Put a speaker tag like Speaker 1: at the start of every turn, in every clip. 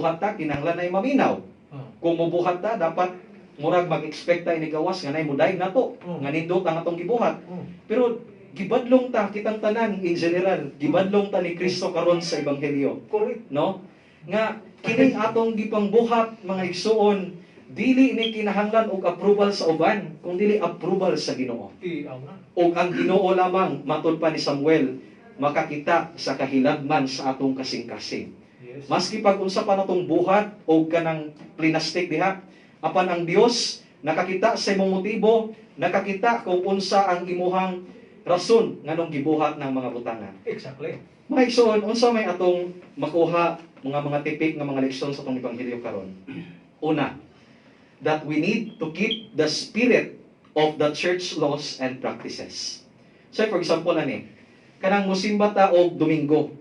Speaker 1: Ta kinahanglan nay maminaw. Kung mubuhat ta, dapat murag mag-expect ta inigawas nga nay mudayeg nato nga nindot ang atong gibuhat. Pero gibadlong ta kitang tanan in general, gibadlong ta ni Kristo karon sa ebanghelyo, no? Nga kining atong gipangbuhat, mga igsuon, dili ni kinahanglan og approval sa uban, kung dili approval sa Ginoo.
Speaker 2: Tiaw na.
Speaker 1: Og ang Ginoo lamang, matud pa ni Samuel, makakita sa kahilagman sa atong kasing-kasing. Maski pag unsa pa natong buhat o kanang plinastik diha, apan ang Dios nakakita sa imong motibo, nakakita kung unsa ang imuhang rason nganong gibuhat ng mga butanga. Mga igsoon, unsa may atong makuha mga tipik nga mga leksyon sa atong ebanghelyo karon? Una, that we need to keep the spirit of the church laws and practices. So for example ani, kanang musimba ta og Domingo,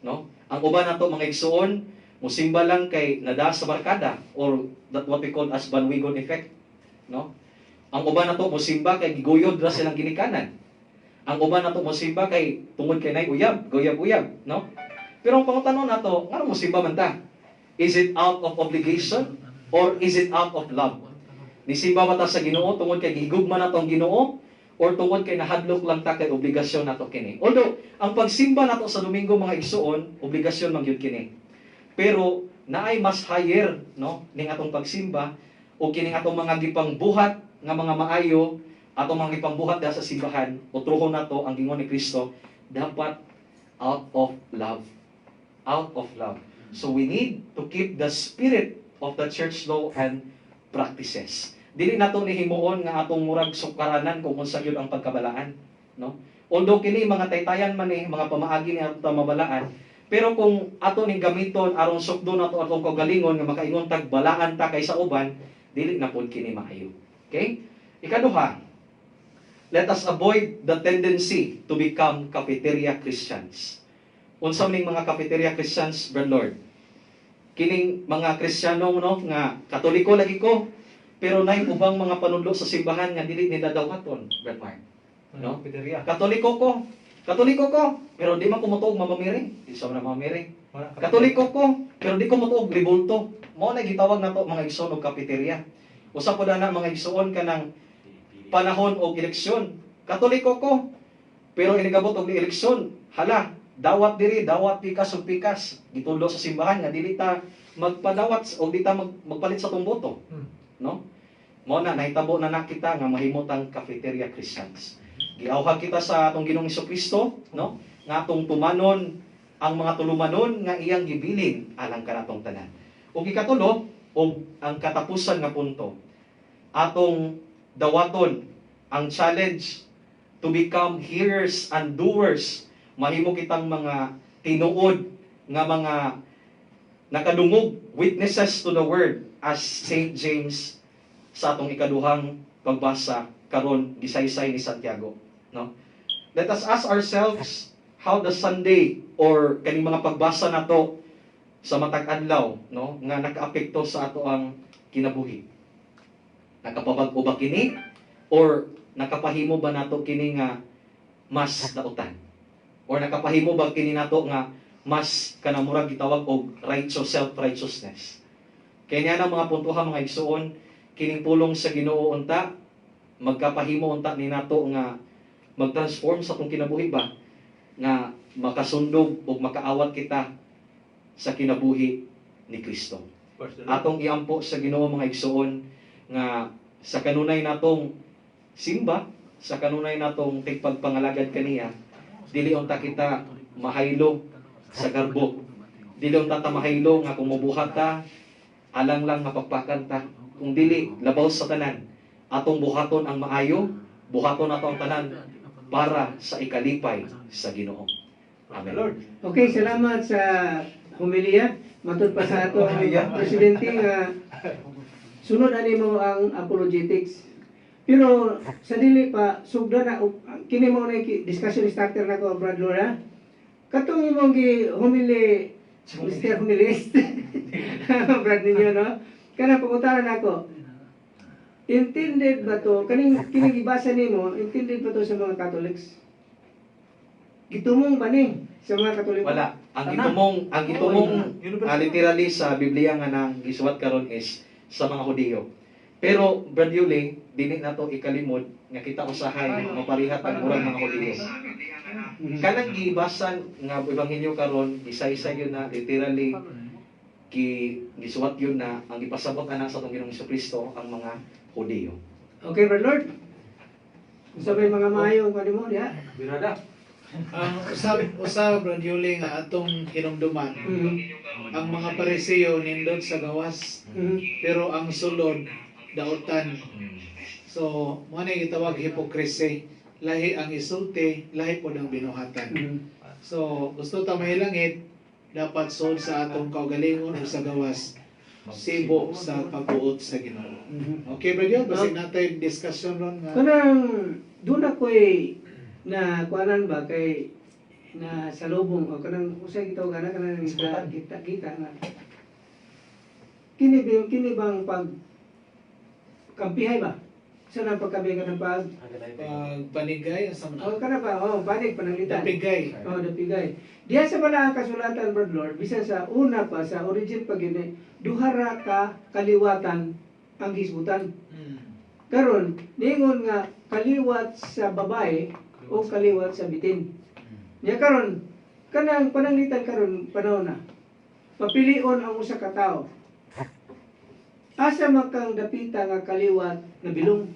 Speaker 1: no? Ang uban nato, mga igsoon, musimba lang kay nada sa barkada or that what we call as bandwagon effect, no? Ang uban nato musimba kay giguyod ra silang ginikanan. Ang uban nato musimba kay tungod kay nay uyab, guyab-uyab, no? Pero ang pangutana nato, ngano musimba man ta? Is it out of obligation or is it out of love? Nisimba ba ta sa Ginoo tungod kay gihigugma nato ang Ginoo or tungod kay nahadlok lang ta kay obligasyon nato kini? Although ang pagsimba nato sa Domingo, mga igsuon, obligasyon man gyud kini. Pero naay mas higher, no, ning atong pagsimba o kining atong mga gipangbuhat nga mga maayo, atong mga gipangbuhat diha sa simbahan, utruhon nato ang gingon ni Kristo, dapat out of love. Out of love. So we need to keep the spirit of the church law and practices. Dili nato ni himuon nga atong murag sukaranan kung unsa gyud ang pagkabalaan, no? Although kini mga taytayan man ni, mga pamaagi ni atong mabalaan, pero kung ato ning gamiton aron sukdon nato atong kaugalingon nga makaingon tag balaan ta kaysa uban, dili na pod kini maayo. Okay? Ikaduha, let us avoid the tendency to become cafeteria Christians. Unsa man ning mga cafeteria Christians, Brother Lord? Kining mga Kristiyano, no, nga Katoliko lagi ko, pero nay ubang mga panudlo sa simbahan nga dili nila dawaton, Brother Mark. No?
Speaker 2: Cafeteria.
Speaker 1: Katoliko ko. Katoliko ko, pero di man ko motuog Mama Mary. Di sa Mama Mary.
Speaker 2: Wala,
Speaker 1: Katoliko ko, pero di ko motuog rebulto. Mao na gitawag nato, mga igsoon, og cafeteria. Usa po na, mga igsoon, kanang panahon og eleksyon. Katoliko ko, pero inigabot og eleksyon, hala, dawat diri, dawat pikas ug pikas. Gitudlo sa simbahan nga dili ta magpadawat o di ta magpalit sa tong boto. No? Mao na nahitabo na nakita nga mahimutang cafeteria Christians. Giawhag kita sa atong Ginoong Kristo, no? Nga atong tumanon ang mga tulumanon nga iyang gibilin alang kanatong tanan. Ug ikatulo, ug ang katapusan nga punto, atong dawaton ang challenge to become hearers and doers. Mahimo kitang mga tinuod nga mga nakadungog, witnesses to the word, as Saint James sa atong ikaduhang pagbasa karon gisaysay ni Santiago, no? Let us ask ourselves how the Sunday or kaning mga pagbasa nato sa matag adlaw, no, nga nakaapekto sa ato ang kinabuhi. Nakapabag-o ba kini or nakapahimo ba nato kini nga mas dautan? Or nakapahimo ba kini nato nga mas kanang murag gitawag og righteous self-righteousness? Kaya niya ang mga puntuhan, mga igsuon, kining pulong sa Ginoo unta magkapahimo unta ni nato nga mag-transform sa atong kinabuhi ba nga makasundog ug makaawat kita sa kinabuhi ni Kristo.
Speaker 2: Praise the Lord.
Speaker 1: Atong iampo sa Ginoo, mga igsuon, nga sa kanunay natong simba, sa kanunay natong tigpagpangalagad kaniya, dili unta kita mahaylo sa garbo. Dili unta ta mahaylo nga kung mobuhat ta alang lang mapakpakan ta. Kung dili, labaw sa tanan, atong buhaton ang maayo, buhaton nato ang tanan para sa ikalipay sa Ginoo.
Speaker 2: Praise the
Speaker 1: Amen.
Speaker 2: Lord.
Speaker 3: Okay, salamat sa humilia. Matud pa sa ato ang
Speaker 2: Humilia.
Speaker 3: Presidente nga sunod ani mo ang apologetics. Pero sa dili pa sugda na kini mo na discussion starter nako, Brad Lora. Katong imong gi humili, Mr. Humilist, Brad ninyo, no? Kana pangutana nako. Intended ba to kaning kining gibasa nimo, intended ba to sa mga Catholics? Gitumong ba ni sa mga Katoliko?
Speaker 1: Wala. Ang gitumong literally sa Biblia nga nang gisuwat karon is sa mga Hudiyo. Pero Brad Yuli, dili nato ikalimod nga kita usahay maparihat ang murag mga Hudiyo. Kanang gibasan nga ebanghelyo karon, isa-isa yun na literally gi gisuwat yun na ang gipasabot ana sa atong Ginoong Kristo ang mga Hudiyo.
Speaker 3: Okay, Brad Lord. Unsa may mga maayo ang kanimo diha?
Speaker 1: Birada.
Speaker 2: Ang usab usab, Brad Yuli, nga atong hinumduman. Ang mga Pariseo nindot sa gawas, pero ang sulod dautan. So, mo na gitawag hypocrisy. Lahi ang isulti, lahi pod ang binuhatan. So, gusto ta mahilangit, dapat sud sa atong kaugalingon o sa gawas, sibo sa pagbuot sa Ginoo. Okay, Brad Yul, basig natay discussion ron nga.
Speaker 3: Kanang doon ako'y na kuanan ba kay na salubong o kanang usay gitaw kana kanang kita kita kita nga kini bang pag kampihay ba sa nang pagkabihay ka ng pag
Speaker 2: Pagpanigay, ang sa
Speaker 3: Oh, kana ba, oh, panig pananglitan.
Speaker 2: Dapigay.
Speaker 3: Oh, dapigay. Diya sa pala ang kasulatan, Brad Lord, bisan sa una pa sa origin pa gini, duha ra ka kaliwatan ang hisbutan. Karon, ningon nga kaliwat sa babae o kaliwat sa bitin. Nya karon, kanang pananglitan karon panahon na. Papilion ang usa ka tawo. Asa man kang dapita nga kaliwat na bilong?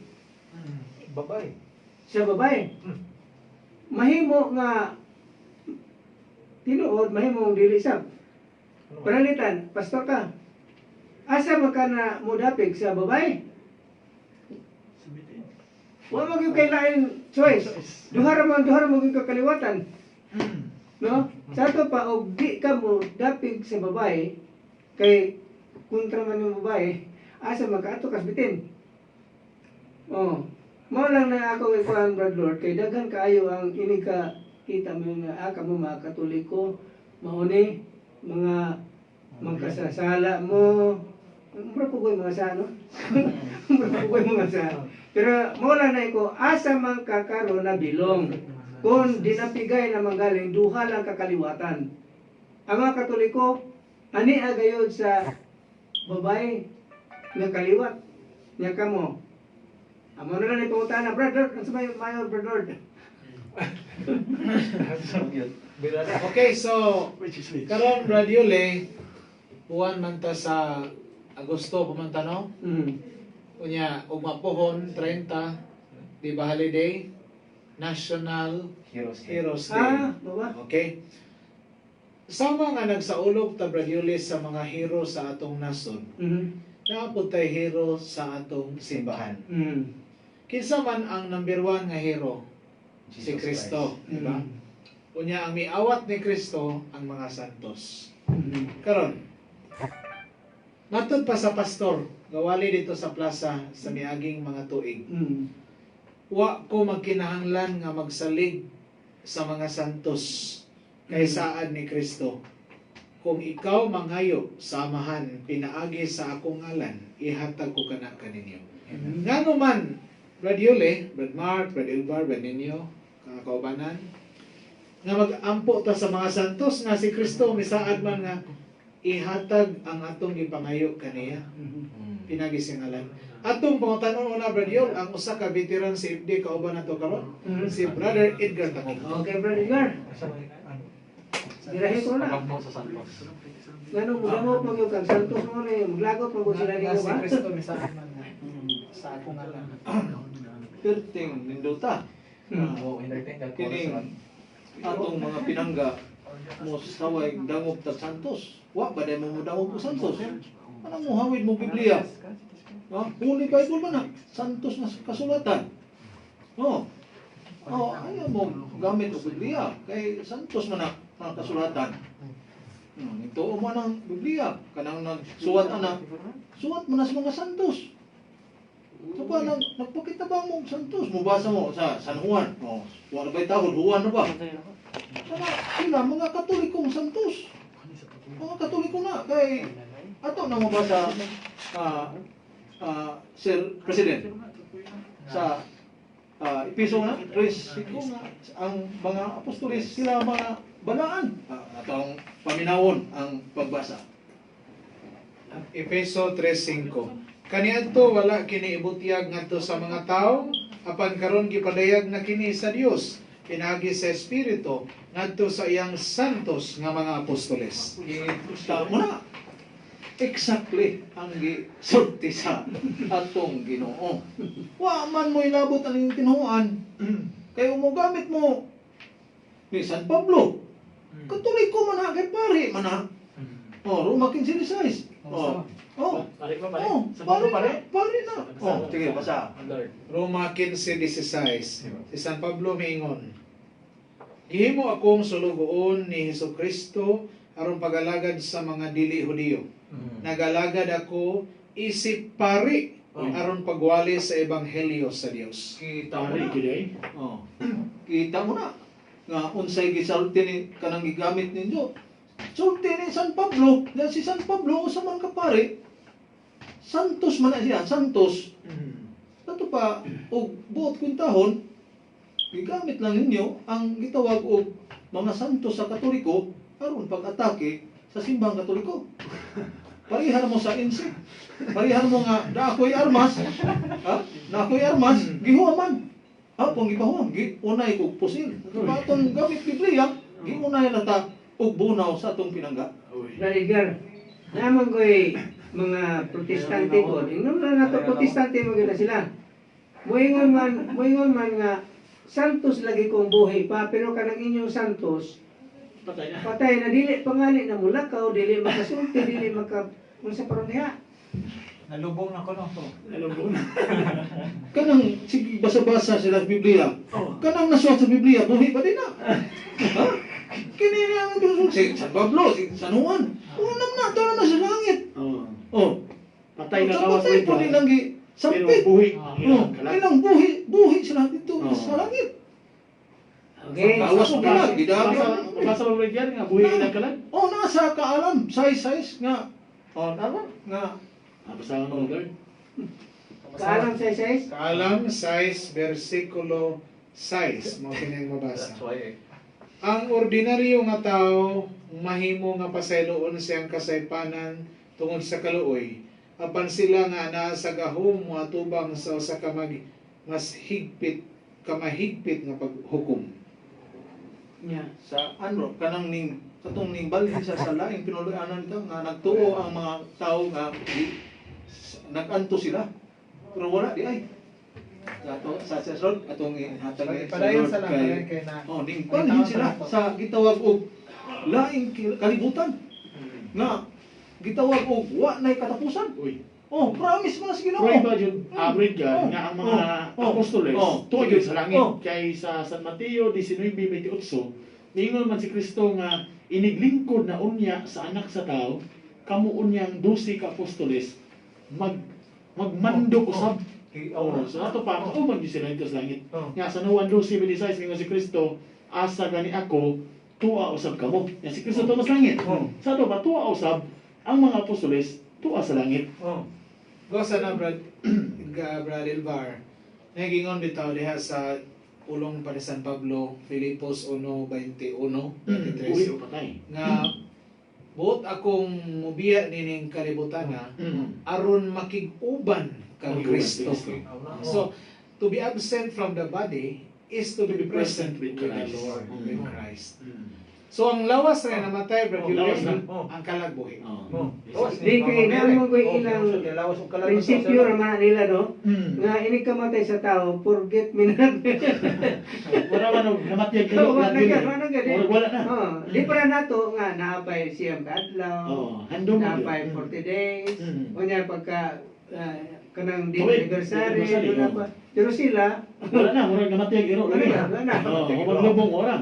Speaker 4: Babae.
Speaker 3: Sa babae. Mahimo nga tinuod, mahimo dili sab. Pananglitan, pastor ka. Asa man ka na modapig sa babae? Wa man gyud kay lain choice. Duha ra man gyud ka kaliwatan. No? Sa ato pa og di ka mo dapig sa babae kay kontra man yung babae, asa man ka ato kasbitin. Oh. Mao lang na ako ikuan, Brad Lord, kay daghan kaayo ang ini ka kita mo nga kamo mga Katoliko mauni mga magkasasala mo. Mura po ko'y mga sa, no? Mura po ko'y mga sa. Pero mao lang na ko, asa man ka karon na bilong? Kung dinapigay na manggaling, duha lang kakaliwatan. Ang mga Katoliko, ani agayod sa babae nga kaliwat. Nya kamo. Amo na lang ipangutana, Brad Lord, ano sa may mayor, Brad Lord?
Speaker 2: Okay, so
Speaker 4: Which is which?
Speaker 2: Karon, Brad Yule, buwan man ta sa Agosto pumunta, no? Unya ugma pohon 30, di ba, holiday? National
Speaker 1: Heroes Day.
Speaker 2: Heroes Day.
Speaker 3: Ah, baba.
Speaker 2: Okay? Sama nga nagsaulog ta, Brad Yule, sa mga hero sa atong nasod, naa pud tay hero sa atong simbahan. Kinsa man ang number one nga hero? Si
Speaker 1: Jesus
Speaker 2: Kristo, di ba? Unya ang miawat ni Kristo ang mga santos. Karon, matud pa sa pastor, gawali dito sa plaza sa miaging mga tuig. Wa ko magkinahanglan nga magsalig sa mga santos kay saad ni Kristo, "Kung ikaw manghayo sa Amahan pinaagi sa akong ngalan, ihatag ko kana kaninyo." Ngano man, Brad Yule, Brad Mark, Brad Ilbar, Brad Ninyo, mga kaubanan, nga mag-ampo ta sa mga santos nga si Kristo misaad man nga ihatag ang atong gipangayo kaniya pinagi sa ngalan? Atong pangutanon una, Brad Yul, ang usa ka veteran sa FD kauban nato karon, si Brother Edgar Takig.
Speaker 3: Okay, Brother Edgar. Dirahin ko na.
Speaker 1: Pagmampo sa Santos.
Speaker 3: Ngano mo pag yung kag Santos mo na maglagot mo sila
Speaker 2: Nga
Speaker 3: nimo
Speaker 2: si
Speaker 3: ba?
Speaker 2: Kristo misaad man nga sa akong ngalan.
Speaker 4: Perting nindota.
Speaker 1: Oh, entertain ka.
Speaker 4: Kining atong mga pinangga mo saway dangop ta Santos. Wa ba day mo mo dangop og Santos? Ano mo hawid mo Biblia? No? Holy Bible man na. Santos na kasulatan. No. Oh, ayaw mo gamit og Biblia kay Santos man na ang kasulatan. Ito mo ng Biblia kanang nagsuwat ana. Suwat man na sa mga santos. So pa nang nagpakita ba mo og santos? Mubasa mo sa San Juan. Oh, wala ba'y tahod Juan na ba? Sana sila mga Katolikong santos. Mga Katoliko na kay ato na mabasa, Sir President, sa Epeso na 3:5 nga ang mga apostoles sila mga balaan. Atong paminawon ang pagbasa.
Speaker 2: Efeso 3:5. Kaniadto wala kini ibutyag ngadto sa mga tawo, apan karon gipadayag na kini sa Dios pinaagi sa Espiritu ngadto sa iyang santos nga mga apostoles.
Speaker 4: Kita mo na. Exactly ang gisulti sa atong Ginoo. Wa man mo ilabot ang inyong tinuoan. Kay mo gamit mo ni San Pablo. Katoliko man ha, kay pare man ha. Oh, Roma 15:16. Oh. Oh.
Speaker 5: Pare ba, pare?
Speaker 4: Oh,
Speaker 5: Sa Pablo,
Speaker 4: pare
Speaker 5: pare?
Speaker 4: na, pare na. Oh, sige, basa.
Speaker 5: Lord.
Speaker 2: Roma 15:16. Si San Pablo miingon, "Gihimo akong sulugoon ni Hesukristo aron pagalagad sa mga dili Hudiyo. Nagalagad ako isip pari aron pagwali sa ebanghelyo sa Dios."
Speaker 4: Kita mo
Speaker 5: Pare,
Speaker 4: na.
Speaker 5: gyud ay.
Speaker 4: Oh. Kita mo na nga unsay gisulti ni kanang gigamit ninyo. Sulti ni San Pablo, na si San Pablo usa man ka pare. Santos man na siya, Santos. Ato pa og buot kwentahon, gigamit lang ninyo ang gitawag og mga santos sa Katoliko aron pag-atake sa simbahang Katoliko. Parihar mo sa insect. Parihar mo nga na ako'y armas, ha? Na ako'y armas, gihuwaman. Ha, kung gipahuwam, giunay kog pusil. Ato pa atong gamit Biblia, giunay na ta og bunaw sa atong pinangga.
Speaker 3: Brad Edgar, naman ko'y mga Protestante po. Ingnon na nato Protestante mo na sila. Moingon man nga santos lagi kong buhi pa, pero kanang inyong santos
Speaker 5: Patay na.
Speaker 3: patay na, dili pangali na mulakaw, dili makasulti, dili maka unsa paron diha.
Speaker 2: Nalubong na ko no.
Speaker 5: Nalubong na.
Speaker 4: Kanang sige basa-basa sila sa Biblia. Kanang nasuwat sa Biblia, buhi pa din na. Ha? Kini na ang si San Pablo, si San Juan. Unam na, tara na sa langit.
Speaker 5: Oh.
Speaker 4: Oh.
Speaker 5: Patay na
Speaker 4: Sa
Speaker 5: kawas
Speaker 4: patay po din ang gi
Speaker 5: Pero
Speaker 4: sampit.
Speaker 5: buhi.
Speaker 4: Oh, ilang buhi, buhi sila dito sa langit.
Speaker 3: Okay.
Speaker 4: Gawas mo kalag, gidabi.
Speaker 5: Basa mo ba yan nga buhi ilang kalag?
Speaker 4: Oh, nasa kaalam, size size nga. Oh, tama nga.
Speaker 5: Basa mo, Lord.
Speaker 3: Kaalam sa size?
Speaker 2: Kaalam 6 versikulo 6 mo kini ang mabasa.
Speaker 1: That's why eh.
Speaker 2: Ang ordinaryo nga tao mahimo nga pasayloon siyang kasaypanan tungod sa kaluoy, apan sila nga naa sa gahom moatubang sa usa ka mas higpit kamahigpit nga paghukom.
Speaker 3: Yeah.
Speaker 4: Sa ano kanang ning katong ning balhin sa laing pinuluanan nito nga nagtuo ang mga tao nga nag-anto sila pero wala di ay sa ato sa Lord atong ihatag ni sa
Speaker 2: Padayon
Speaker 4: Lord
Speaker 2: sa lang
Speaker 4: kay
Speaker 2: kay na.
Speaker 4: oh ning balhin sila sa gitawag og laing kalibutan nga gitawag og wa nay katapusan.
Speaker 5: Uy.
Speaker 4: Oh, promise mo na sa Ginoo.
Speaker 5: Pero iba yun, average yan, nga ang mga apostoles, tuwa yun sa langit. Kay sa San Mateo 19:28, niingon man si Kristo nga iniglingkod na unya sa anak sa tao, kamo unyang 12 ka apostoles, magmando usab. Oh, so ato pa, oh, man gyud sila dito sa langit. Nga sa Juan 12:26 ningon si Kristo, asa gani ako, tuwa usab kamo. Nga si Kristo tuwa sa langit. Sa ato pa, tuwa usab ang mga apostoles, tuwa sa langit.
Speaker 2: Gosa na Brad Brad Ilvar. Nagingon bitaw diha sa pulong pa ni San Pablo, Filipos 1:21, 23.
Speaker 5: Uwi o patay.
Speaker 2: Nga buot akong mubiya nining kalibutan nga aron makig-uban kang
Speaker 5: Makig-uban
Speaker 2: Kristo.
Speaker 5: Kristo.
Speaker 2: So to be absent from the body is to be present with the
Speaker 5: Christ.
Speaker 2: Lord, with Christ. So ang lawas na namatay, Brad
Speaker 5: Oh, lawas
Speaker 2: Yuri,
Speaker 5: na.
Speaker 2: ang kalag buhi.
Speaker 5: Oh.
Speaker 3: Di kay naman ko ilang prinsipyo raman nila no nga ini kamatay sa tao, forget me not.
Speaker 5: Wala man og namatyag ilo.
Speaker 3: Wala na gyud, wala na gyud.
Speaker 5: Murag wala na.
Speaker 3: Oh, di para nato nga naapay siyam ka adlaw.
Speaker 5: Oh, handom mo
Speaker 3: Naapay
Speaker 5: gyud.
Speaker 3: 40 days. Unya pagka kanang di
Speaker 5: Tuig,
Speaker 3: anniversary,
Speaker 5: anniversary,
Speaker 3: doon na
Speaker 5: oh.
Speaker 3: pa. Pero sila,
Speaker 5: Wala na, murag namatyag iro
Speaker 3: wala
Speaker 5: lagi.
Speaker 3: na, wala na.
Speaker 5: Oh, maglubong ora.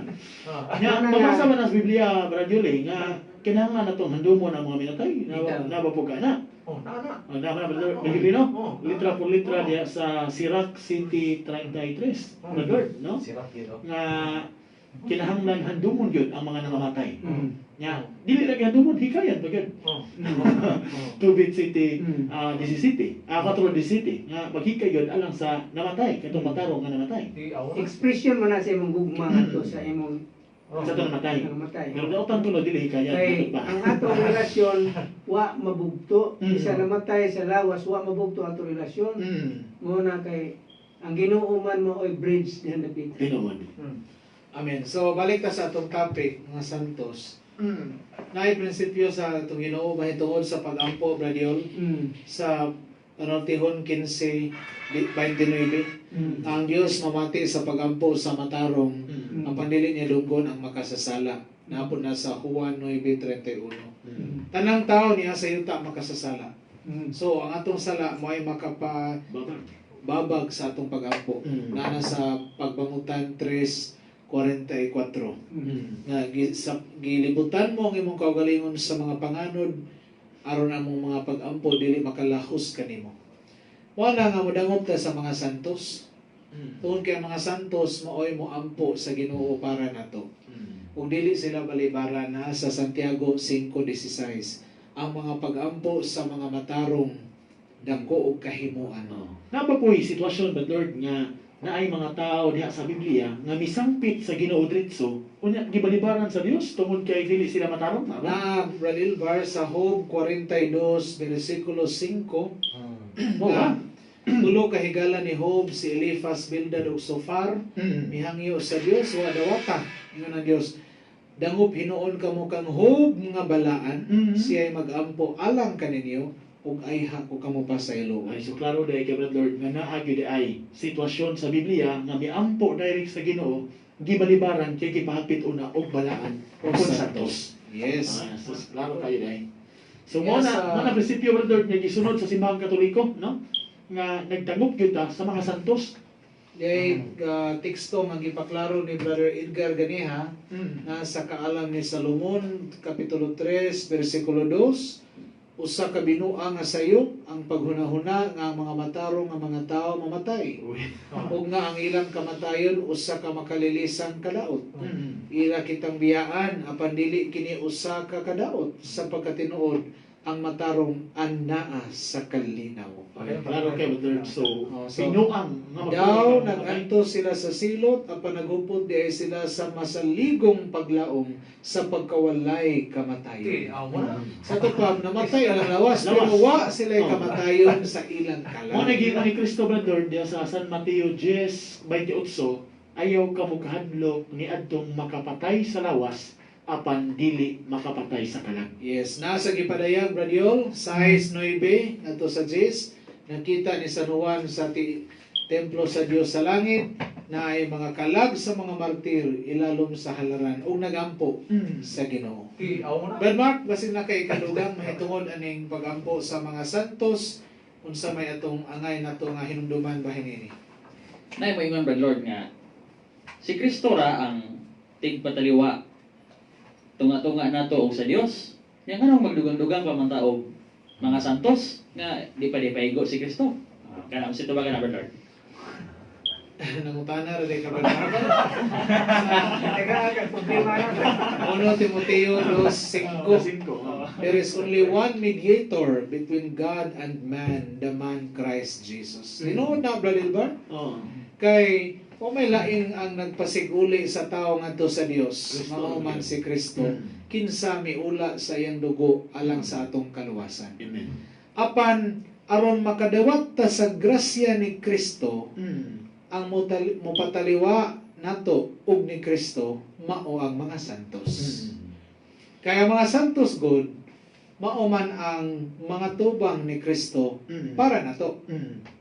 Speaker 5: Nya
Speaker 3: Wala na.
Speaker 5: mabasa man ang Biblia, Brad Yuli, nga kinahanglan natong handumon ang mga minatay. Na
Speaker 3: Bitaw.
Speaker 5: na ba po ka na?
Speaker 4: Oh, na na.
Speaker 5: Oh, na na Brad Yuli, no?
Speaker 4: Oh.
Speaker 5: Litra por litra diya sa Sirac City 33, Brad Lord, no?
Speaker 1: Sira, no?
Speaker 5: Nga Kinahanglan handumon gyud ang mga nangamatay. Nya, dili lagi handumon, hikayan pa gyud. 2:27, 17, 4:17 nga maghikay gyud alang sa namatay, katong matarong nga namatay.
Speaker 3: Expression mo na sa imong gugma ngadto sa imong
Speaker 5: Sa atong namatay.
Speaker 3: namatay.
Speaker 5: Pero dautan tulo dili hikayan
Speaker 3: Kay
Speaker 5: matod pa.
Speaker 3: ang atong relasyon wa mabugto, isa namatay sa lawas wa mabugto atong relasyon. Mo na kay ang Ginoo man mao'y bridge diha dapit.
Speaker 5: Tinuod.
Speaker 2: Amen. So balik ta sa atong topic, mga santos. Naay prinsipyo sa atong Ginoo mahitungod sa pag-ampo, Bradiol, sa Panultihon 15:29. Ang Dios mamati sa pag-ampo sa matarong, ang pandili niya dunggon ang makasasala. Napon na sa Juan 9:31. Tanang tao niya sa yuta makasasala. So ang atong sala mo ay makapababag
Speaker 5: Babag.
Speaker 2: sa atong pag-ampo. Nana sa Pagbangutan 3:44. Nga gilibutan mo ang imong kaugalingon sa mga panganod aron ang among mga pag-ampo dili makalahos kanimo. Wala nga modangop ta sa mga santos. Tungod kay ang mga santos maoy moampo sa Ginoo para nato. Ug dili sila balibara na sa Santiago 5:16. Ang mga pag-ampo sa mga matarong dako og kahimuan.
Speaker 5: Oh. Naa ba po'y sitwasyon ba, Lord, nga naay mga tao diha sa Biblia nga misangpit sa Ginoo diretso unya gibalibaran sa Dios tungod kay dili sila matarong na ba?
Speaker 2: Na Brad Ilbar, sa Job 42 versikulo 5,
Speaker 5: Mo ba?
Speaker 2: tulo ka higala ni Job, si Eliphaz, Bildad ug Sofar, mihangyo sa Dios, wa dawata. Ingon ang Dios, dangop hinuon kamo kang Job nga balaan, siya'y magampo alang kaninyo ug ayha ko kamo pasayloon.
Speaker 5: Ay, so klaro dahil kay Brad Lord nga naa gyud ay sitwasyon sa Biblia nga miampo direct sa Ginoo gibalibaran kay gipahapit una og balaan
Speaker 2: O
Speaker 5: o santos.
Speaker 2: Yes.
Speaker 5: Ah, so klaro kayo dahil. So mo
Speaker 2: Yes,
Speaker 5: na mo na prinsipyo, Brad Lord, nga gisunod sa simbahang Katoliko, no? Nga nagdangop gyud ta sa mga santos.
Speaker 2: Dahil teksto nga gipaklaro ni Brother Edgar ganiha na sa Kaalam ni Salomon kapitulo 3 versikulo 2, usa ka binuang nga sayop ang paghunahuna nga ang mga matarong nga mga tao mamatay ug nga ang ilang kamatayon usa ka makalilisang kadaot. Ila kitang biyaan apan dili kini usa ka kadaot sa pagkatinuod ang matarong anaa sa kalinaw.
Speaker 5: Okay, klaro kay Brad Lord. So,
Speaker 2: Oh, so,
Speaker 5: binuang nga
Speaker 2: daw
Speaker 5: magpuli ka mamatay.
Speaker 2: naganto sila sa silot apan naghupot di ay sila sa masaligong paglaom sa pagkawalay kamatayon. Sa tupam namatay ang lawas pero
Speaker 5: Lawas.
Speaker 2: wa sila kamatayon sa ilang
Speaker 5: Mo
Speaker 2: kalag.
Speaker 5: naging ni Kristo, Brad Lord, diya sa San Mateo 10:28, ayaw ka mo kahadlok ni adtong makapatay sa lawas apan dili makapatay sa kalag.
Speaker 2: Yes, nasa gipadayag, Bradiol, 6:9 ngadto sa 10, nakita ni San Juan sa templo sa Dios sa langit na ay mga kalag sa mga martir ilalom sa halaran ug nagampo sa Ginoo. Brad Mark, basin na kay kadugang mahitungod aning pagampo sa mga santos, unsa may atong angay nato nga hinumduman bahin ini?
Speaker 6: Nay mo ingon, Brad Lord, nga si Kristo ra ang tigpataliwa tunga-tunga nato og sa Dios. Nya nganong magdugang-dugang pa man ta og mga santos nga di pa di paigo si Kristo? Ah, kana unsa tubagan na, Brad Lord?
Speaker 2: Nangutana ra day ka, Brad Mark.
Speaker 3: Teka, kay problema na.
Speaker 2: 1 Timoteo 2:5.
Speaker 5: Cinco. Oh.
Speaker 2: There is only one mediator between God and man, the man Christ Jesus. Tinuod na, Brad Ilbar?
Speaker 5: Oh.
Speaker 2: Kay o may laing ang nagpasiguli sa tao ngadto sa Dios,
Speaker 5: Kristo.
Speaker 2: mao man si Kristo, kinsa miula sa iyang dugo alang sa atong kaluwasan.
Speaker 5: Amen.
Speaker 2: Apan aron makadawat ta sa grasya ni Kristo, ang mopataliwa nato ug ni Kristo mao ang mga santos. Kaya mga santos God, mao man ang mga tubang ni Kristo para nato,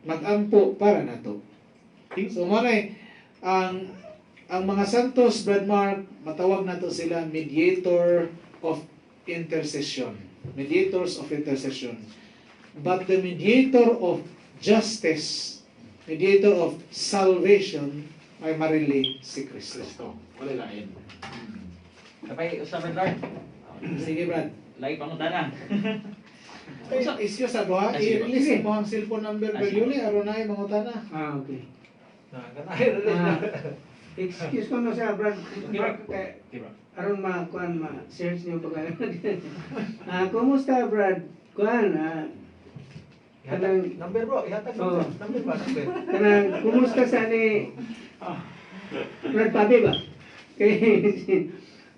Speaker 2: magampo para nato. So mo na ang mga santos, Brad Mark, matawag nato sila mediator of intercession. Mediators of intercession. But the mediator of justice, mediator of salvation, ay marili si Kristo.
Speaker 5: Kristo. Wala lain.
Speaker 6: Kapay usa, Brad Lord.
Speaker 2: Sige, Brad.
Speaker 6: Lagi pangutana.
Speaker 2: Ay, excuse sa ha,
Speaker 6: Ah, sige.
Speaker 2: i-release mo ang cellphone number,
Speaker 6: Ah,
Speaker 2: Brad
Speaker 6: sige.
Speaker 2: Yuli, aron na mangutana.
Speaker 3: Ah, okay. Excuse ko no sa Brad,
Speaker 1: Okay, bro.
Speaker 3: kay
Speaker 1: Okay, bro.
Speaker 3: aron ma kuan ma search niyo pag. Kumusta, Brad? Kuan
Speaker 4: Ihatag, number bro, ihatag
Speaker 3: Oo.
Speaker 4: number. Number ba? Number.
Speaker 3: Kanang kumusta sa ni Brad Pabe ba? Kay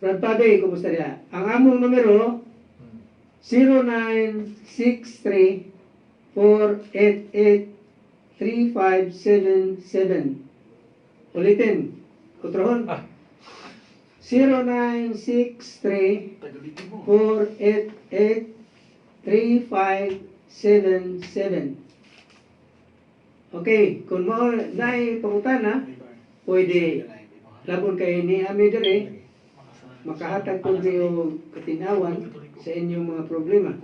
Speaker 3: Brad Pabe, kumusta diha? Ang among numero 0963 488 3577. Ulitin. Utrohon. 0963 488 3577. Okay, kung mo naay pangutana, pwede labon kay ni ami diri makahatag pud mi og katinawan sa inyong mga problema.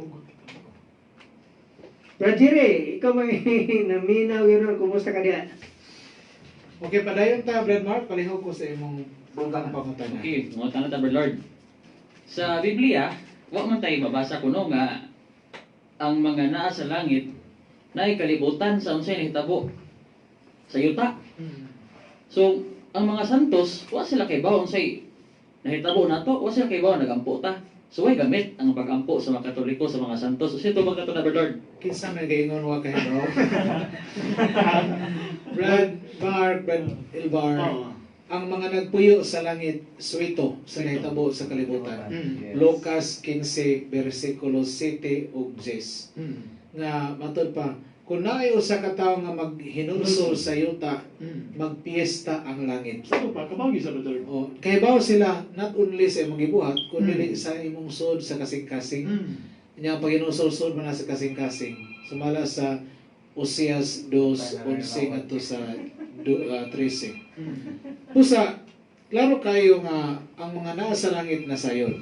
Speaker 3: Brad Jerry, ikaw may naminaw yun, kumusta ka diha?
Speaker 2: Okay, padayon ta, Brad Mark, palihog ko sa imong bugang pangutana.
Speaker 6: Okay, mga ta, Brad Lord. Sa Biblia, wa man tayo mabasa kuno nga ang mga naa sa langit naay kalibutan sa unsay nahitabo sa yuta. So, ang mga santos, wa sila kay unsay nahitabo nato, wa sila kay nagampo ta. So, way gamit ang pagampo sa mga Katoliko sa mga santos. So, sino tubag nato na, Brad Lord?
Speaker 2: Kinsa may gaingon wa kay bro? Brad Mark, Brad Ilbar, ang mga nagpuyo sa langit suwito sa nahitabo sa kalibutan.
Speaker 4: Yes.
Speaker 2: Lucas 15 versikulo 7 ug 10. Nga matod pa, kung naay usa ka tawo nga maghinulsol sa yuta, magpiesta ang langit.
Speaker 5: Sa to pa, kabagi sa Brad Lord.
Speaker 2: O, kahibaw sila not only sa imong gibuhat, kundi sa imong sud sa kasing-kasing. Nya ang paghinulsol man na sa kasing-kasing. Sumala sa Oseas 2:11 ngadto sa 13. Busa, klaro kayo nga ang mga naa sa langit na sayon.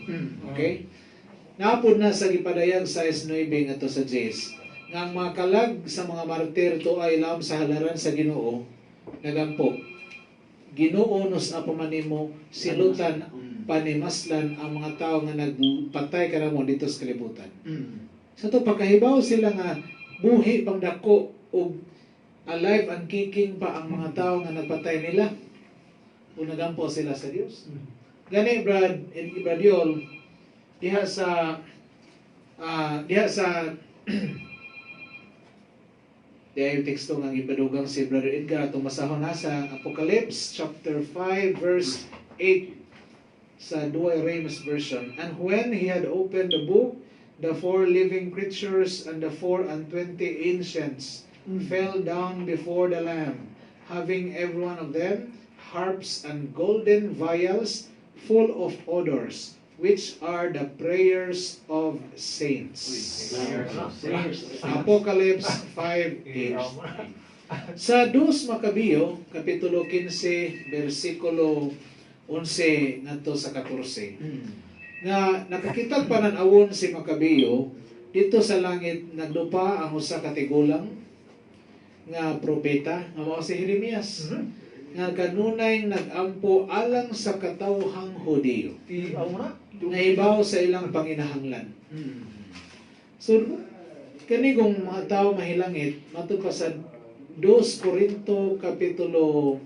Speaker 2: Okay? Naapod na sa gipadayag sa S9 ngadto sa 10 nga ang mga kalag sa mga martir to ay lam sa halaran sa Ginoo nagampo. Ginoo nos apo manimo silutan panimaslan ang mga tao nga nagpatay kanamo dito sa kalibutan. Sa to pagkahibaw sila nga buhi pang dako og alive and kicking pa ang mga tao nga nagpatay nila o nagampo sila sa Dios. Gani Brad Brad Yol diha sa diha yung teksto nga gipadugang si Brother Edgar atong basahon na sa Apocalypse chapter 5 verse 8 sa Douay Rheims version. "And when he had opened the book, the four living creatures and the 24 ancients fell down before the Lamb, having every one of them harps and golden vials full of odors, which are the prayers of saints." Apocalypse 5:8. Sa 2 Macabeo, Kapitulo 15, versikulo 11 ngadto sa 14. Nga nakakita panan-awon si Macabeo dito sa langit, nagdupa ang usa ka tigulang nga propeta nga mao si Jeremias nga kanunay nagampo alang sa katawhang Hudiyo
Speaker 4: Tiaw na.
Speaker 2: nahibaw sa ilang panginahanglan. So, kani kung mga tao mahilangit, matud pa sa 2 Corinto kapitulo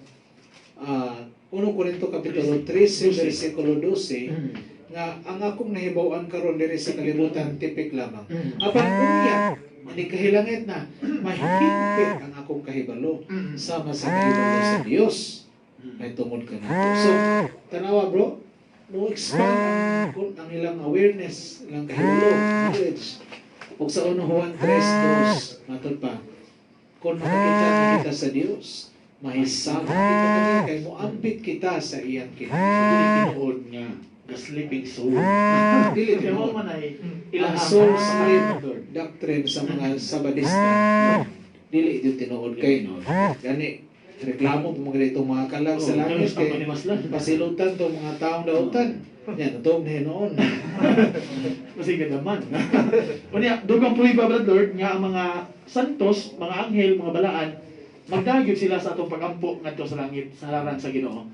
Speaker 2: 1 Corinto kapitulo 13 versikulo 12 nga ang akong nahibaw-an karon diri sa kalibutan tipik lamang. Apan unya ani kahilangit na mahigpit ang akong kahibalo sama sa kahibalo sa Dios may tungod kanato. So, tanawa bro, mo expand ang ilang awareness, ilang kahibalo, knowledge. Ug sa 1 Juan 3:2, matod pa, kung makakita na kita sa Dios, mahisama kita kaniya kay moambit kita sa iyang
Speaker 5: So,
Speaker 2: kita.
Speaker 5: dili tinuod nga the sleeping soul.
Speaker 2: Dili
Speaker 5: Kaya mo
Speaker 2: tinuod.
Speaker 5: man ay
Speaker 2: Ang
Speaker 5: ilang
Speaker 2: soul sleep doctrine sa mga Sabadista, dili gyud tinuod kay gani reklamo po mga dito mga kalag sa langit kay pasilutan to mga taong dautan. Yan, ito na noon.
Speaker 5: Kasi naman. Unya, dugang prueba, Brad Lord, nga ang mga santos, mga anghel, mga balaan, magdagyo sila sa atong pagampo ngadto sa langit sa halaran sa Ginoo.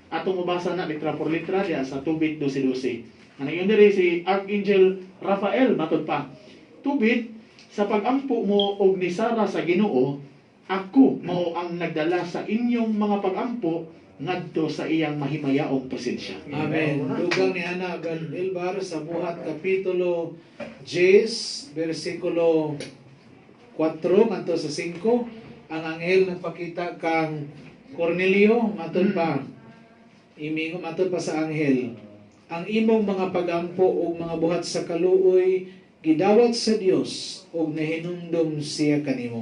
Speaker 5: Atong mabasa na litra por litra diya sa Tubit 12:12. Ang ingon diri si Archangel Rafael matod pa. Tubit sa pagampo mo og ni Sara sa Ginoo, ako mao ang nagdala sa inyong mga pagampo ngadto sa iyang mahimayaong presensya.
Speaker 2: Amen. Dugang ni Ana Brad Elbar sa Buhat kapitulo 10 versikulo 4 ngadto sa 5, ang anghel nagpakita kang Cornelio, matud pa imingo matud pa sa anghel, ang imong mga pagampo ug mga buhat sa kaluoy gidawat sa Dios ug nahinumdum siya kanimo.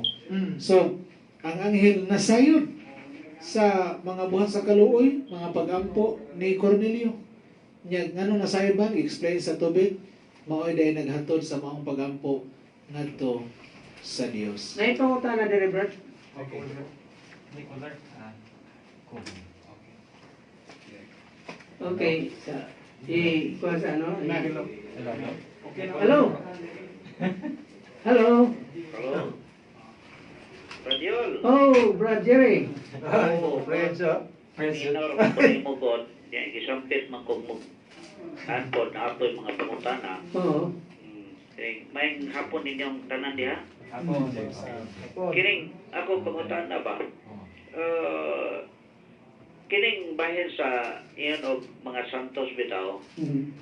Speaker 2: So ang anghel nasayod sa mga buhat sa kaluoy, mga pagampo ni Cornelio. Nya ngano nasayod ba? Explain sa tubig, maoy day naghatod sa maong pagampo ngadto sa Dios.
Speaker 3: Naipangutana dire, Brad.
Speaker 2: Okay.
Speaker 3: Okay, sa i kuha sa ano? Hello. Hello.
Speaker 7: Hello. Radiol.
Speaker 3: Oh, Brad Jerry.
Speaker 4: Oh, friends, ah.
Speaker 7: Minor ko mo god, yan gisampit man kog mo anpod na apoy mga pangutana.
Speaker 3: Oo.
Speaker 7: Kining may hapon ninyong tanan diha. Kining ako pangutana ba? Kining bahin sa iyon og mga santos bitaw,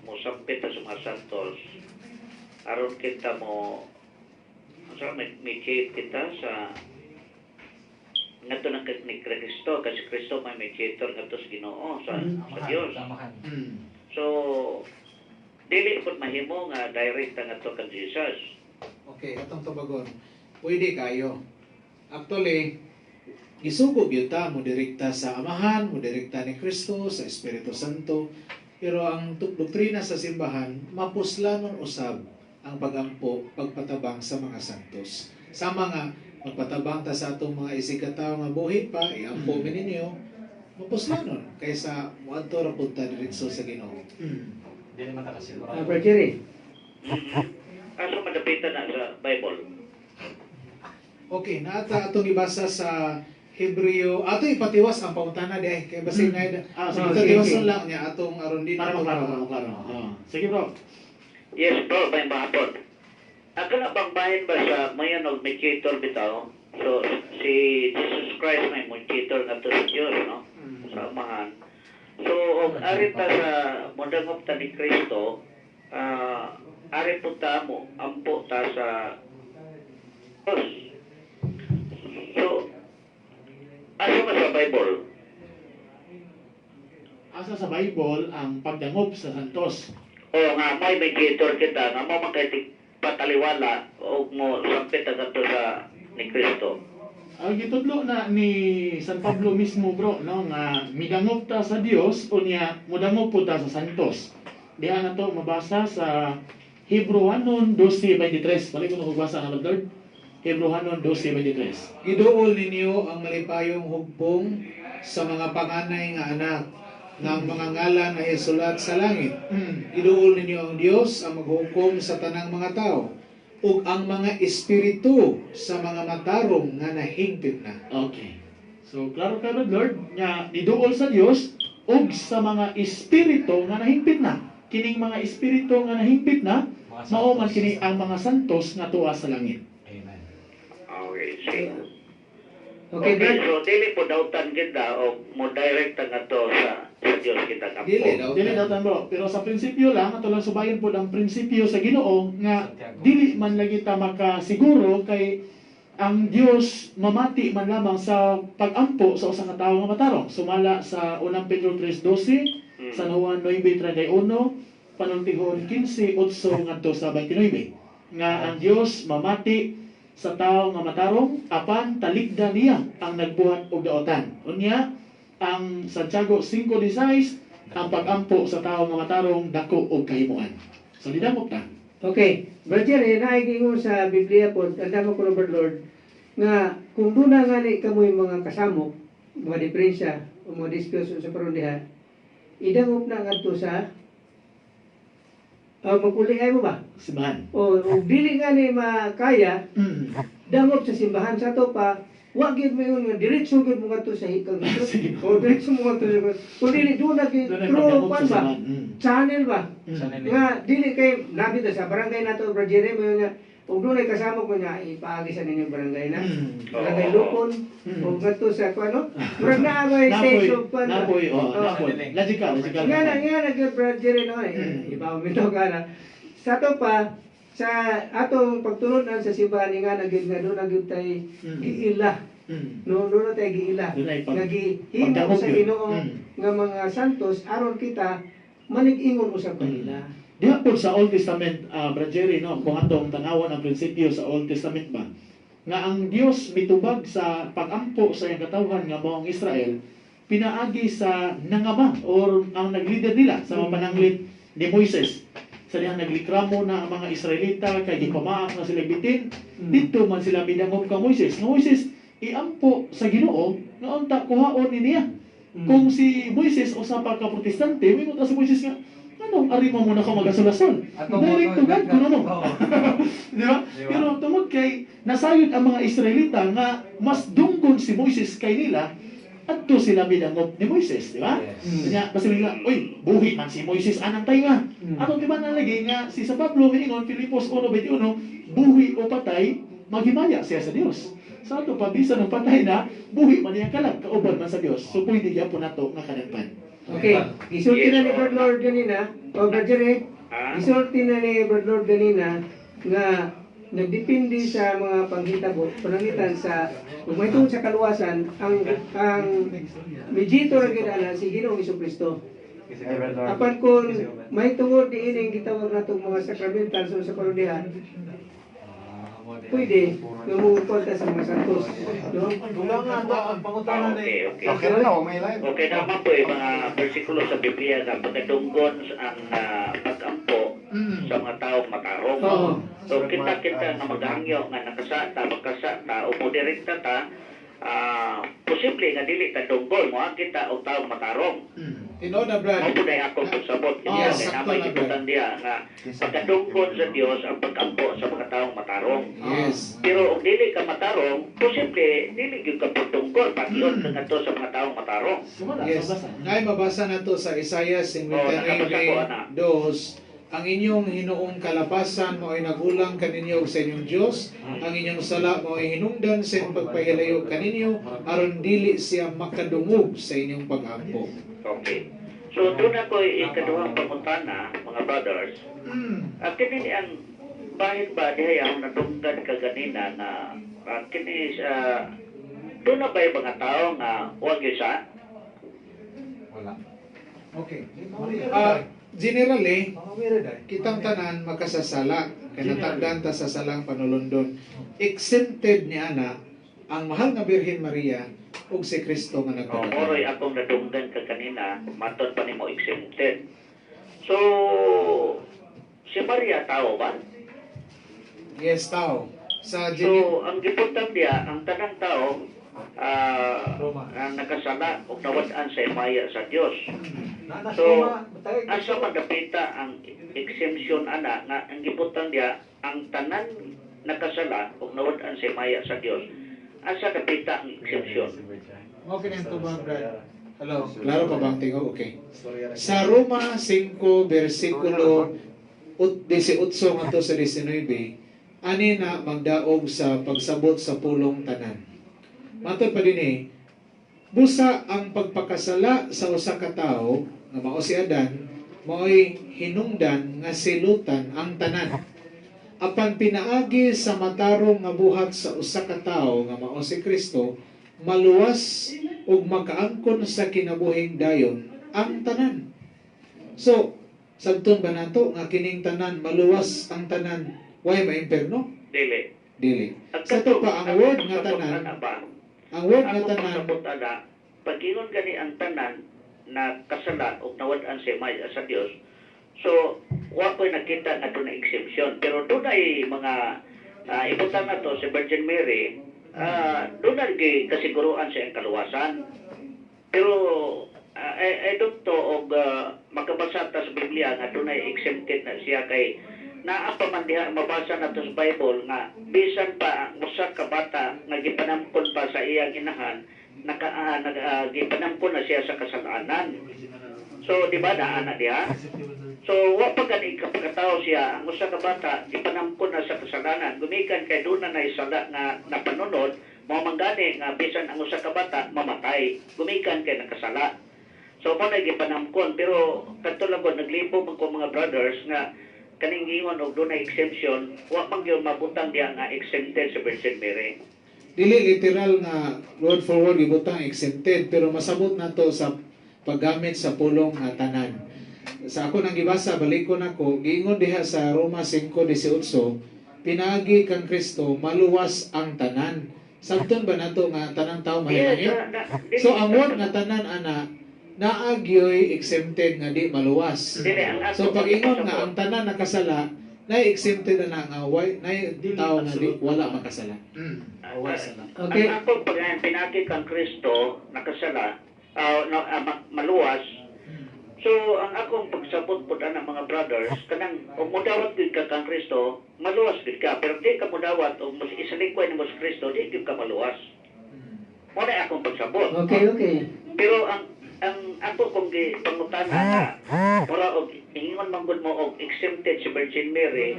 Speaker 7: mo sampit ta sa mga santos aron kita mo sa may mediate kita sa ngadto ng ni Kristo, kasi Kristo may mediator ngadto sa Ginoo sa Dios. So dili pud mahimo nga direct ta ngadto kang Jesus.
Speaker 2: Okay, atong tubagon. Pwede kayo. Actually, gisugo gyud ta mo direkta sa Amahan, mo direkta ni Kristo, sa Espiritu Santo. Pero ang doktrina sa simbahan, mapuslanon usab ang pagampo, pagpatabang sa mga santos. Sama nga magpatabang ta sa atong mga isig katawo nga buhi pa, iampo mi ninyo, mapuslanon kaysa moadto ra pud ta diretso sa Ginoo.
Speaker 3: Brad Jerry.
Speaker 7: Asa madapitan na sa Bible?
Speaker 2: Okay, naata atong ibasa sa Hebreo. Ato ipatiwas ang pangutana di ay kay basig na
Speaker 5: Sige,
Speaker 2: ito
Speaker 3: sige,
Speaker 2: tiwason
Speaker 3: sige.
Speaker 2: lang niya atong aron di
Speaker 5: Para
Speaker 2: nato
Speaker 5: maklaro, para maklaro. Sige, bro.
Speaker 7: Yes, bro, may mahapon. Ang kana bang bahin ba sa mayon og mediator bitaw? So si Jesus Christ may mediator ngadto sa Dios, no? Sa Amahan. So og ari ta sa modangop ta ni Kristo, ari po ta mo ampo ta sa Dios. So asa ba sa Bible?
Speaker 5: Asa sa Bible ang pagdangop sa santos?
Speaker 7: O nga may mediator kita nga mo man kay pataliwala og mo sampit ta ngadto sa ni Kristo.
Speaker 5: Ang gitudlo na ni San Pablo mismo, bro, no, nga midangop ta sa Dios unya modangop po ta sa santos. Diha na to mabasa sa Hebreohanon 12:23. Balik ko magbasa na Lord. Hebreohanon 12:23.
Speaker 2: Giduol ninyo ang malipayong hugpong sa mga panganay nga anak nga ang mga ngalan ay isulat sa langit. Giduol ninyo ang Dios ang maghukom sa tanang mga tao ug ang mga espiritu sa mga matarong nga nahingpit na.
Speaker 5: Okay. So klaro ka Lord nga niduol sa Dios ug sa mga espiritu nga nahingpit na. Kining mga espiritu nga nahingpit na, mao man kini ang mga santos nga tuwa sa langit.
Speaker 1: Amen.
Speaker 7: Okay, sige.
Speaker 3: Okay, Brad.
Speaker 7: So dili po dautan kita o mo direct ta ngadto sa Dios kita kampo.
Speaker 2: Dili daw.
Speaker 5: Dili daw tan, bro. Pero sa prinsipyo lang, ato lang subayon po ang prinsipyo sa Ginoo nga dili man lagi ta makasiguro kay ang Dios mamati man lamang sa pag-ampo sa usa ka tawo nga matarong. Sumala sa unang Pedro 3:12, San Juan 9:31, Panultihon 15:8 ngadto sa 29 nga ang Dios mamati sa tawo nga matarong apan talikdan niya ang nagbuhat og daotan. Unya ang Santiago 5:16 ang pag-ampo sa tawo nga matarong dako og kahimuan. So nidamok ta.
Speaker 3: Okay, Brad Jerry, naay sa Biblia po, andamo ko Brad Lord, nga kung doon na nga ni kamoy mga kasamok, mga diferensya, o mga disputes sa karon diha, idangop na ngadto sa magpuli mo ba?
Speaker 5: Simbahan.
Speaker 3: O dili nga ni makaya, dangop sa simbahan sa to pa, wa gyud mo yun nga diretso gyud mo ngadto sa hikang. O diretso mo ngadto sa kung dili doon na gyud through kwan ba? Channel ba? Nga dili kay nabi ta sa barangay nato Brad Jerry mo nga Ug dunay kasama ko niya ipaagi sa ninyong barangay na. Barangay
Speaker 7: Oo.
Speaker 3: Lupon ug ngadto sa kuan, no? Murag naa may stage of kuan.
Speaker 5: Napoy, oh,
Speaker 3: Oo.
Speaker 5: napoy. Logical, logical.
Speaker 3: Nga na gyud, Brad Jerry, no, eh, iba bitaw ka na. Sa ato pa sa atong pagtulunan sa simbahan, nga na gyud nga doon na gyud tay giila. No, doon na tay giila.
Speaker 5: Doon ay
Speaker 3: Nga gihimo
Speaker 5: pagdangop
Speaker 3: sa
Speaker 5: yun.
Speaker 3: Ginoo nga mga santos aron kita manig-ingon usab kanila.
Speaker 5: Diha po sa Old Testament, Brad Jerry, no, kung atong tanawan ang prinsipyo sa Old Testament ba, nga ang Dios mitubag sa pag-ampo sa iyang katawhan nga mao ang Israel, pinaagi sa nangama or ang nag-leader nila sa mga pananglit ni Moises. Sa dihang naglikramo na ang mga Israelita kay gipamaak na sila bitin, didto man sila midangop ka Moises. Nga Moises, iampo sa Ginoo nga unta kuhaon ni niya. Kung si Moises usa pa ka protestante, mingon ta si Moises nga, anong ari mo muna ka magasolasol? Direct to God kuno mo. Di ba? Pero tungod kay nasayod ang mga Israelita nga mas dunggon si Moises kay nila, adto sila midangop ni Moises, di ba?
Speaker 8: Yes.
Speaker 5: Kanya basta nila, uy, buhi man si Moises anang tayo. Atong di ba nalagay nga si San Pablo miingon Filipos 1:21, buhi o patay, maghimaya siya sa Dios. Sa ato pa bisan og patay na, buhi man iyang kalag kauban man sa Dios. So pwede gyapon nato nga kanagpan.
Speaker 3: Okay, gisulti na ni
Speaker 7: Yes,
Speaker 3: Brad
Speaker 7: oo.
Speaker 3: Lord ganina, o Brad Jerry,
Speaker 7: Ha?
Speaker 3: gisulti na ni Brad Lord ganina nga nagdepende sa mga panghitabo, panangitan sa kung may tungod sa kaluwasan, ang mediator ra gyud ana si Ginoong Kristo. Apan kung may tungod diining gitawag natong mga sakramental so sa parodiha, pwede nga mupunta sa mga santos. No?
Speaker 2: Wala nga ito, ang pangutana na
Speaker 7: Okay.
Speaker 8: Okay na, may live.
Speaker 7: Okay naman po yung mga bersikulo sa Biblia nga pagkadunggon ang pag-ampo sa mga taong matarong.
Speaker 3: Oo.
Speaker 7: So kita-kita nga maghangyo nga nakasata, makasata o moderita ta, posible nga dili ta dunggon mo kita og taong matarong.
Speaker 2: Tinuod na, Brad.
Speaker 7: Mao pud ay akong pagsabot
Speaker 2: Yes,
Speaker 7: kay
Speaker 2: sakto
Speaker 7: namay
Speaker 2: na, Brad.
Speaker 7: gibutan diha nga pagkadunggon sa Dios ang pag-ampo sa mga taong matarong. Pero kung dili ka matarong, posible dili gyud ka pagdunggon pag-ion ka ngadto sa mga taong matarong.
Speaker 5: Sumala,
Speaker 2: Yes.
Speaker 5: sa basa.
Speaker 2: Ngay mabasa na to sa Isaiah
Speaker 7: Oo, nakabasa ko, ana.
Speaker 2: 59:2. Ang inyong hinuong kalapasan mao'y nagulang kaninyo sa inyong Dios, ang inyong sala mao'y hinungdan sa inyong pagpahilayo kaninyo aron dili siya makadungog sa inyong pag-ampo.
Speaker 7: Okay. So doon ako ikaduhang pangutana, mga brothers. Kini ni ang bahin ba dihay ang nadunggan kaganina nga kini sa doon na ba yung mga tao nga huwag yun sa?
Speaker 8: Wala.
Speaker 2: Okay. Generally, kitang tanan makasasala kay natagdan ta sa salang panulundon. Exempted ni ana ang mahal nga Birhen Maria ug si Kristo nga nagpakatao.
Speaker 7: Moroy akong nadunggan kaganina, matod pa nimo exempted. So si Maria tao ba?
Speaker 2: Yes, tao. Sa
Speaker 7: So ang gipuntang diya, ang tanang tao ang nakasala ug nawad-an sa himaya sa Dios. So asa madapita ang exemption ana nga ang gibutang diya ang tanan nakasala ug nawad-an sa himaya sa Dios. Asa dapita ang exemption?
Speaker 2: Okay na ito ba, Brad? Hello. Klaro pa bang tingog? Okay. Sa Roma 5, versikulo 18 ngadto sa 19, ani na magdaog sa pagsabot sa pulong tanan. Matod pa din eh, busa ang pagpakasala sa usa ka tawo nga mao si Adan, mao'y hinungdan nga silutan ang tanan. Apan pinaagi sa matarong nga buhat sa usa ka tawo nga mao si Kristo, maluwas ug makaangkon sa kinabuhing dayon ang tanan. So, sabton ba nato nga kining tanan maluwas ang tanan, way maimperno?
Speaker 7: Dili.
Speaker 2: Dili.
Speaker 7: Ang
Speaker 2: Sa to pa ang word nga tanan,
Speaker 7: ana ba?
Speaker 2: ang word nga
Speaker 7: Ang
Speaker 2: tanan,
Speaker 7: pagsabot ana, pag-ingon gani ang tanan na kasala ug nawad-an sa himaya sa Dios. So, wa ko'y nakita nga doon na exemption. Pero doon ay mga ibutang na to si Virgin Mary, doon na kasiguruan sa iyang kaluwasan. Pero ay don't to og makabasa ta sa Biblia nga doon ay exempted na siya kay naa pa man diha mabasa na to sa Bible nga bisan pa ang usa ka bata nga gipanamkon pa sa iyang inahan naka nag gipanamkon na siya sa kasalanan. So di ba naa na diha? So wa pa gani kapagkatao siya, ang usa ka bata gipanamkon na sa kasalanan, gumikan kay duna na sala nga napanunod, mao man gani nga bisan ang usa ka bata mamatay, gumikan kay nakasala. So mo na gipanamkon, pero kadto lang ko naglibo man ko, mga brothers, nga kaning giingon og dunay exemption, wa man gyud mabutang diha nga exempted sa Virgin Mary.
Speaker 2: Dili literal nga word for word gibutang exempted, pero masabot nato sa paggamit sa pulong nga tanan. Sa ako nang gibasa, balikon ako, giingon diha sa Roma 5:18, pinaagi kang Kristo maluwas ang tanan. Sabton ba nato nga tanang tao mahilangit?
Speaker 7: Dili.
Speaker 2: So ang word nga tanan ana, naa gyoy exempted nga di maluwas.
Speaker 7: Dili, ang ako
Speaker 2: So pag ingon nga ang tanan nakasala, na exempted na nga way na tao nga di wala makasala.
Speaker 4: Away sala.
Speaker 3: Okay.
Speaker 7: Ang ako pag pinagi kang Kristo nakasala, no, maluwas. So ang akong pagsabot pud ana, mga brothers, kanang og mudawat gyud ka kang Kristo, maluwas gyud ka, pero di ka mudawat og mas isalikway nimo sa Kristo, di gyud ka maluwas. Mo na akong pagsabot.
Speaker 3: Okay.
Speaker 7: Pero ang ako kong gi pangutana na mura og ingon man gud mo og exempted si Virgin Mary,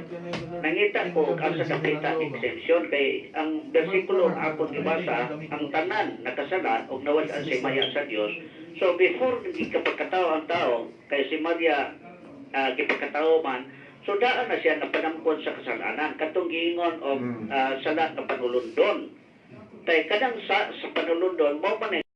Speaker 7: nangita ko og asa dapita exemption, kay ang bersikulo ang akong gibasa, ang tanan nakasala og nawad-an sa himaya sa Dios. So before gikapagkatao ang tao, kay si Maria gipagkatao man, so daan na siya napanamkon sa kasalanan katong giingon og sala nga panulundon, kay kanang sa panulundon mo man.